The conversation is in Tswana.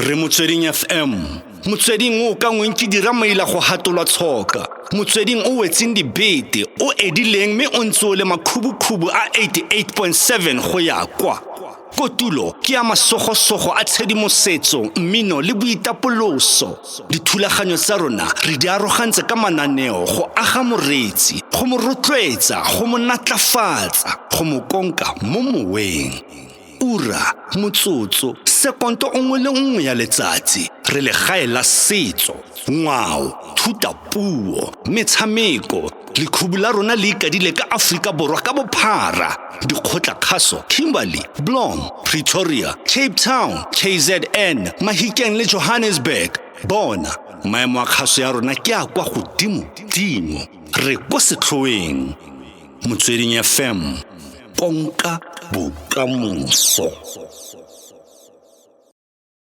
Re Motsweding FM, motsweding o ka ngweng ke dira maila go hatolwa tshoka, motsweding o wetseng dibete, o edileng mme o ntse o le makhubukhubu a 88.7 go ya kwa. Kotulo ke ya masogosogo a tshedimosetso, mmino le boitapoloso. Dithulaganyo tsa rona re di arogantse ka mananeo go aga moreetsi, go mo rotloetsa, go mo natlafatsa, go mo konka mo moweng. Ura, motsotso, sekonto nngwe le nngwe ya letsatsi, re legae la setso, ngwao, thutapuo, metshameko. Lekhubu la rona le ikadile ka Aforika Borwa ka bophara. Dikgotlakgaso Kimberley, Blom, Pretoria, Cape Town, KZN, Mahikeng le Johannesburg. Bona, maemo a kgaso ya rona ke a kwa godimo dimo. Re ko setlhoeng. Motsweding FM, konka bokamoso.